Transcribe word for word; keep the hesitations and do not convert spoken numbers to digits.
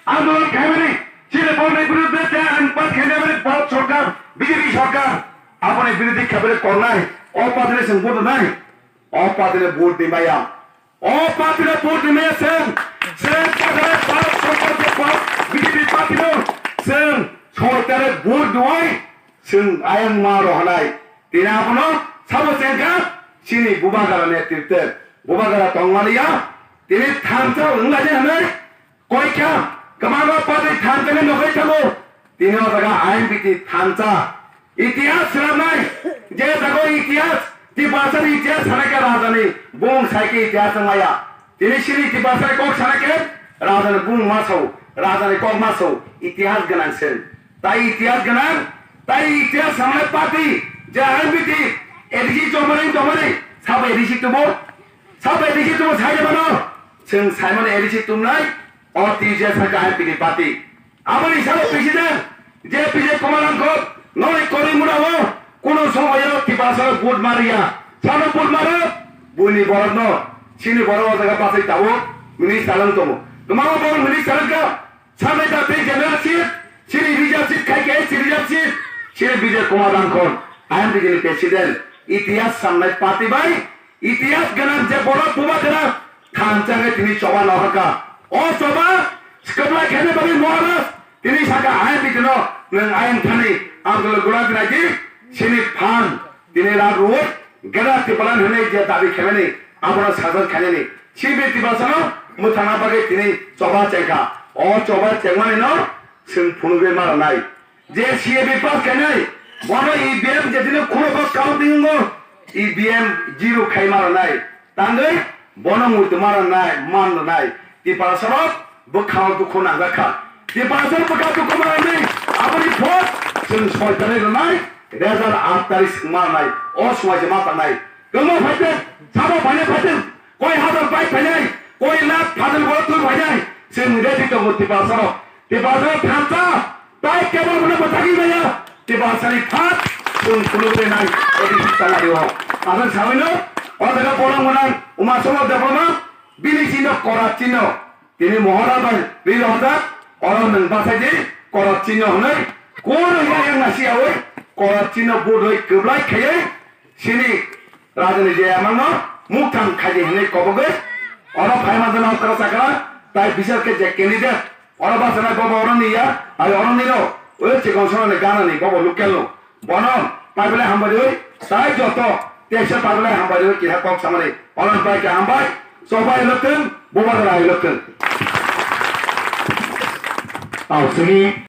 Andolon khaimani, chini borni biruddhe je ang bat khainai bini Bharat sorkar, B J P sorkar, aboni biruddhe khaibani kornai, o party-no chwng vote rwnai, o party-no vote rwmaya, o party-no vote rwmaya chwng, chwng khaibani Bharat sorkar je Bharat B J P party-no chwng soitare vote rwui, chwng ayang ma rohonai. Tini abono sabo chengkha, chini Bubagra netrite, Bubagra tongmani ya, tini thansa wnglaide hwnwi, Koikha, kwbangma party thansa ni nugwi thango. Tini o jaga I N P T thansa. Itihas swnamnai, je jaga o itihas, Tiprasani itihas sanai kha rajani, bung sai khe itihas wng maya. Tini chini Tiprasani kok sanai khe rajani bung ma sao, rajani kok ma sao, itihas gwnang se. Tai itihas gwnang, tai itihas sanai party, je I N P T, A D C chomani, chomani, sabo A D C tubo, sabo A D C tubo sai de mano, chwng sai mano A D C tumnai, O T J S I N P T party. Aboni salo president, je P J Kumar Rangkhol, noni kori mura o, kuno somoyo Tiprasa vote mariya. Sano vote maro, buni borok no, chini borok o jaga pasai tabo, minister lang tongo. Gama o borok minister lang ka, samai ta te general seat, chini reserve seat khai ke, chini reserve seat, chini P J Kumar Rangkhol, I N P T ni president, itihas samnai party bai, Itihas gwnang je borok bubagra thansa khe tini choba no hwnkha. O choba kwplai khaina bagwi Maharaj tini saka ayang bikino nwng ayang thani Abdul Gulam Tinaji sini phan tini rak rwui gada tipalan hwnwi je dabi khaimani abono sajak khainani sibri Tiprasano mwthangna bagwi tini choba chengkha. O choba chengmani no chwng phunugwi ma rwnai. Je C A B pass khainai, bono E V M je dino khulokgo counting wngo, E V M zero khai ma rwnai. Tangwi bono muitu ma rwnai, man rwnai. Tiprasarok bwkhao dukhu nangjak kha. Tiprasarok bwkha dukhu ma rwnai, aboni phor chwng soi tarik rwnai, rezar aat tarik swng ma rwnai. O swmai se ma tangnai. Kwma phaitwk, sabo phainai phaitwk, koi hazar bike phainai, koi lakh phatal borok twi phainai. Chwng ready tongo Tiprasarok. Tiprasarok thansa, Tai kebo bono bwthagwi maya, Tiprasani phat chwng phunugwi nai, A D C salai o. Aswk sawino, o jaga bolong gwnang, Uma Solo Debbarma, bini chino korat chino. Tini Mohora bai ri rohorjak, oro nwng basaidi korat chino hwnwi, kunu ya yang nasi yawi, korat chino budoi kwblai khaiwi, Sini rajani je amangno mukthang khaidi hwnwi kobogwi oro phai manjana okra chakra tai bisar khe je candidate oro bachana bobo oro ni ya ai oro ni no o chikon sona ni gana ni bobo local no bono paible hambai oi tai joto teksa paible hambai oi kiha kok samani oro bai ke hambai sobai lokten bobo rai lokten. Tau sini.